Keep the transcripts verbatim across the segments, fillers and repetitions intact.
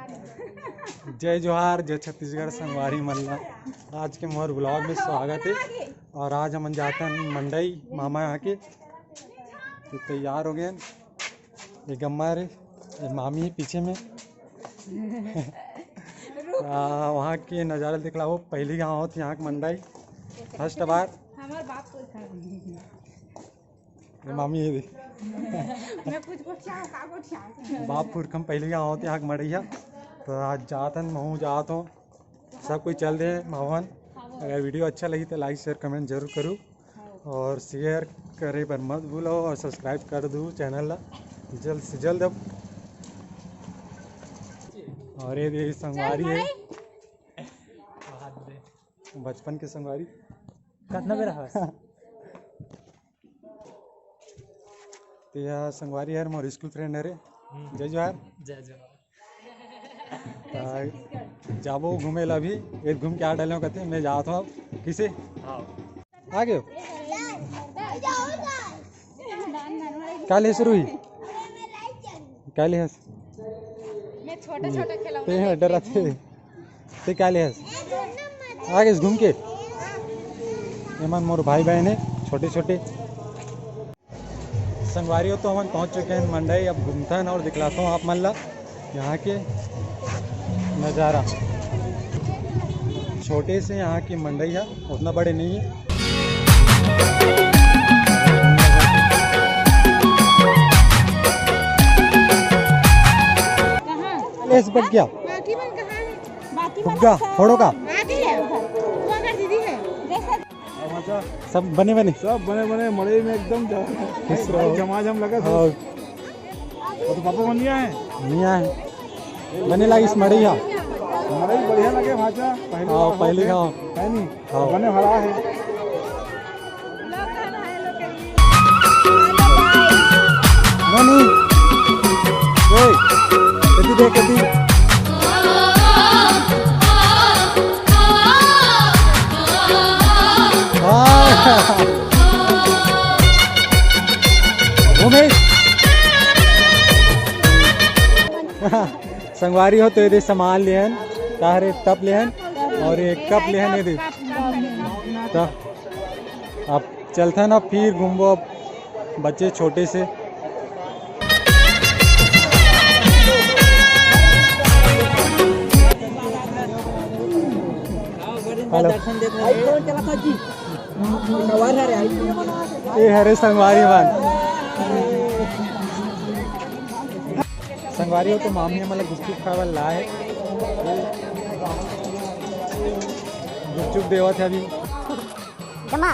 जय जोहार, जय छत्तीसगढ़ संगवारी मन ला। आज के मोर vlog में स्वागत है। और आज हमन जाथन मंडई मामा यहाँ के। तो तैयार हो गए हैं। ये गम्मा रे, ये मामी है पीछे में। आ, वहाँ के नज़ारा दिखलाओ। पहली गाँव होत यहाँ के मंडई, first बार। हमार बाप को खा ये मामी ये देख। मैं कुछ गोठियाऊँ, का गोठियाऊँ? बाप पुरखम पहली गाँव होत यहाँ के मंडइया। तो आज जात हन, महूँ जात हूँ। सब कोई चल दे मामन। अगर video अच्छा लगी तो like share comment जरूर करू। और share करे बर मत भूलो और subscribe कर दू channel ला जल्द से जल्द। अब और ये, ये संगवारी है, बचपन के संगवारी। कितना बेरा हवस? तो यह संगवारी हर मोर school friend हरे। हम्म। जय जोहार। जय जोहार। आ, जाबो घूमे ला अभी, एक घूम के आ डाले कहते, मैं जात हूँ अब। किसे? हाँ। आ गए हो? का ले शुरू हुई? का ले हस? मैं छोटा छोटा खिलौना ते लेके डरा थे। ते का ले हस? आ गए घूम के? एमन मोर भाई बहन है, छोटे छोटे। संगवारी हो, तो हमन पहुंच चुके हैं मंडई। अब घूमथन और दिखलाता हूँ आप मन ला यहाँ के नज़ारा। छोटे से यहाँ की मंडई है, उतना बड़े नहीं है। कहाँ? लेस बच गया। बाकी मन कहाँ है? बाकी मन फुग्गा, सब फोड़ो का? आगे है उधर। वो अगर दीदी है। जैसा सब बने बने। सब बने बने, मड़ई में एकदम ज-, खुश रहो। झमाझम लगा था। हाँ। वो तो पापा मन नहीं आए। नहीं आए। बने लागिस मड़ई हा। मड़ई बढ़िया लगे भाजा, पहली हाँ, बार पहली होत है। हाँ। है नहीं? हाँ। बने भरा है। नहीं, नहीं। ए, कति दे, कति। हाँ। वो भाई। संगवारी हो तो ये दे सामान लेहन, ताहरे तप लेहन और ये कप लेहन ये दे। तो अब चलथन अब फिर घूमबो अब बच्चे छोटे से। हेलो। ये हरे संगवारी मन। संगवारी हो तो मामी हमला गुपचुप खाए बर लाए। गुपचुप देवत है अभी। जम्मा।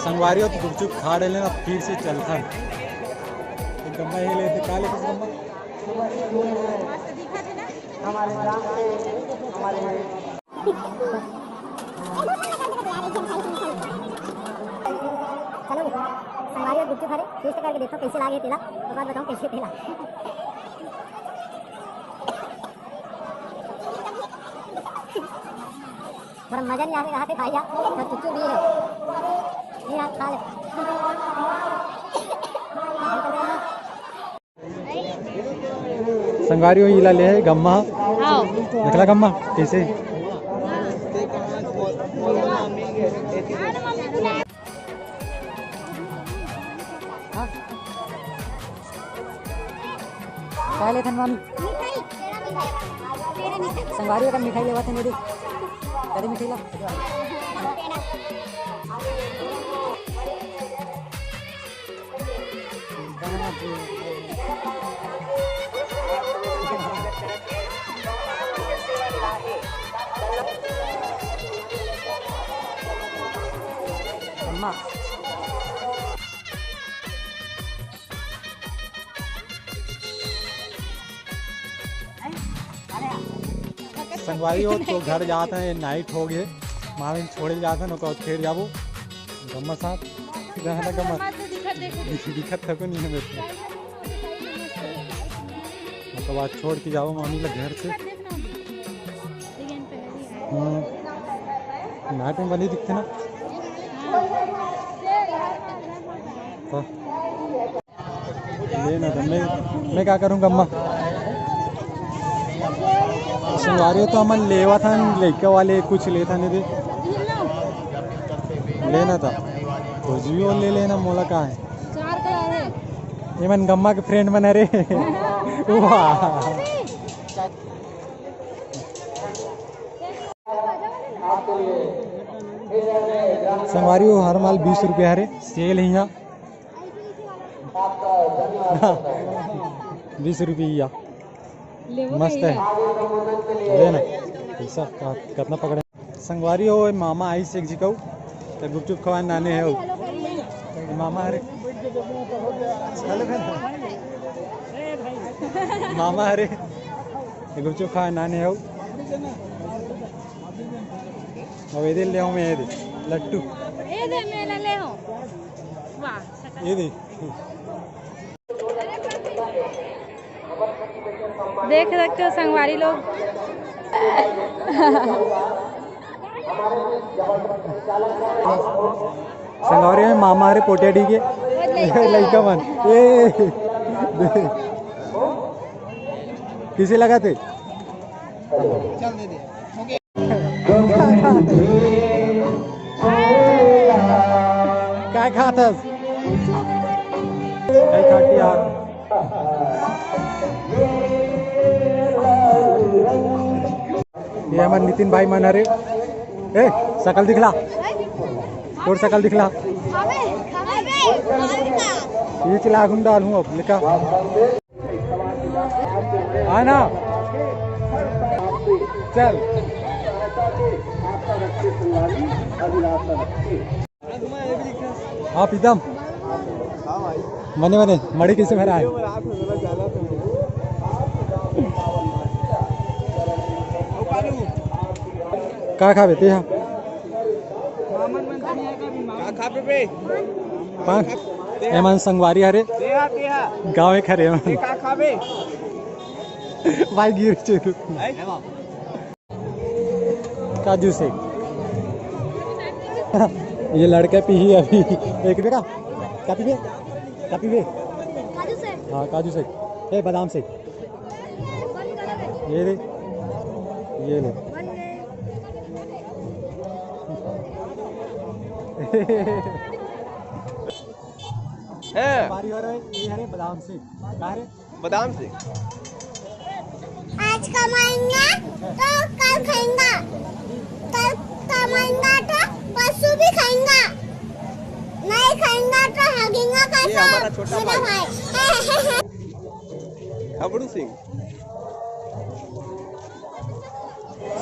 संगवारी हो तो गुपचुप खा डले ना, फिर से चलथन। एक गम्मा ये लेते, का लेते गम्मा? चलो, संगवारी हो गुपचुप हरे, taste करके देखो कैसे लागे तेला, ओकर बाद बताओ कैसे तेला। थोड़ा मजा नहीं आने रहा थे भाई, यार तो चुच्चू भी है। नहीं यार, खा ले। संगवारी हो इला ले है गम्मा। हाँ। देखला गम्मा कैसे? का लेथन मामी? संगवारी अकन मिठाई लेवत हे मेरी। कदे मिठाई ला? अम्मा। संगवारी हो तो घर जात हे, night हो गए, मामी छोड़े जात हे, ओकर बाद फिर जाबो गम्मा साथ। गहना गम्मा। दिखत थको नहीं है मेरे को। ओकर बाद छोड़ के जाबो मामी ला घर से। हम्म। Night में बनी दिखते ना। तो ले ना तो मैं, मैं का करूँगा अम्मा? संगवारी हो, तो हमन लेवत हन, लइका वाले कुछ लेत हन दे। ले ना तो, कुछ भी वो ले लेना, मोला का है। चार कलर है। ये मन गम्मा के फ्रेंड मन हरे। वाह। संगवारी हो, हर माल बीस रुपया हरे, सेल है यहाँ। बीस रुपया। लेबो मस्त नहीं है। ले ना, पैसा का-, कितना पकड़े? संगवारी हो, मामा आइस एक झिकऊ, त गुपचुप खवाए नाने हे। मामा हरे, मामा हरे, गुपचुप खवाए नाने हे। अब ये दे ले हूँ मैं, ये दे लट्टू। ये दे, मैं ले हूँ। वाह, ये दे। देख सकते हो संगवारी लोग। संगवारी में मामा हरे पोटिया डी के लइका मन। ए, किसे लगा थे? काय खात हस? काय खात यार? ये हमर नितिन भाई मन हरे। ए, सकल दिखला। तोर सकल दिखला। ये चला घुम डाल हूँ अब, लिखा। आना। चल। हाँ, प्रीतम। मने, मने, मड़ी कैसे भरा है? का खाबे ते हा? का खाबे बे? पान। एमन संगवारी हरे। गाँव एक हरे एमन। का खाबे? भाई गिर चुके। काजू शेक। ये लड़का पीही अभी। एक बेटा, का पीबे? का पीबे? काजू शेक। हाँ, काजू शेक। ए, बादाम शेक। ये ले, ये ले। हैं। बारी हो रहा है, ये हरे बादाम शेक। का रे? बादाम शेक। आज कमाएंगा तो कल खाएंगा, कल कमाएंगा तो परसों भी खाएंगा, नहीं खाएंगा तो हगेंगा कैसा? ये हमारा छोटा मेरा भाई। भाई। हबड़ू सिंह।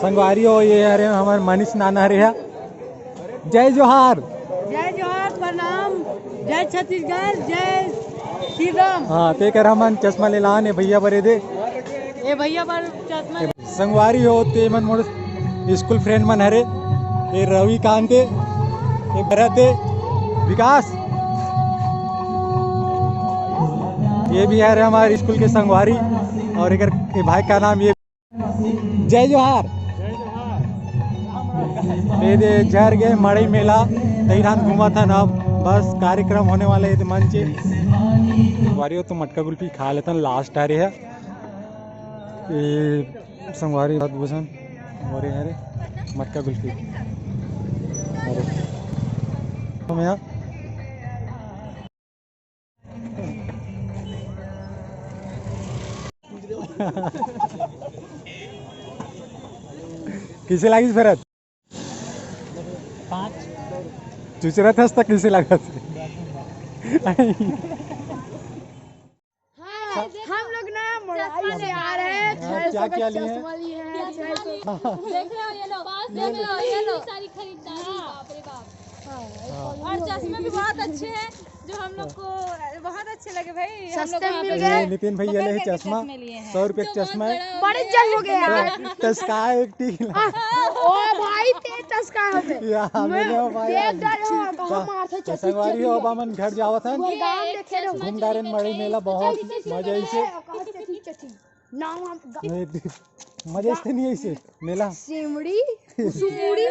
संगवारी हो, ये हरे हमर मनीष नाना हरे हा। जय जोहार। जय जोहार, प्रणाम, जय छत्तीसगढ़, जय श्री राम। हाँ, तेकर हमन चश्मा ले लान, ए भैया बरे दे। ए भैया बर चश्मा। संगवारी हो, ते मन मोर स्कूल फ्रेंड मन हरे। ए रविकांत हे, ए भरत हे, विकास। ये भी हरे हमर स्कूल के संगवारी। और एकर, ए भाई का नाम ये जय जोहार। ये दे जहर गए मड़ई मेला, तैरान घूमा था ना, बस कार्यक्रम होने वाले हे मंच। संगवारी हो, तो मटका गुल्फी खा लेथन, लास्ट आ रहे है। ये संगवारी बात बुझन हो रहे हरे मटका गुल्फी। अरे हम यहाँ किसे लागिस भरत? पाँच। चुचरा था तक किसे लागत? हाँ, हम लोग ना मड़ई से आ रहे हैं, हाँ, छह सौ का चश्मा लिए हैं, छह सौ। देख रहे हो, ये लो, देख रहे हो, ये लो। सारी खरीदारी, बाप रे बाप। हाँ। और चश्मे भी बहुत अच्छे हैं, जो हम लोग को बहुत अच्छे लगे भाई। हम लोग सस्ते में मिल गए। नितिन भैया ले चश्मा, सौ रुपये का चश्मा है। बड़े जन हो गए यार। टसका एक टीला। ओ भाई, तेज टसका हो गए। यार, मैं मेरे भाई देख डरे हो, कहाँ मारते चश्मा। संगवारी हो, बामन घर जावत हन। घूम डारे मड़ई मेला, बहुत मजा आई से। नाम हम ग- नहीं, मजा इससे नहीं आई से मेला। सिमड़ी, सुमड़ी।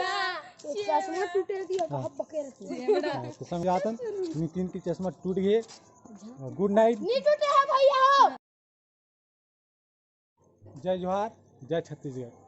चश्मा टूटे दिया, हाँ। बहुत पके रहती है। हाँ, तो समझातन नितिन के चश्मा टूट गए। गुड नाइट। नहीं टूटे है भैया। जय जोहार, जय छत्तीसगढ़।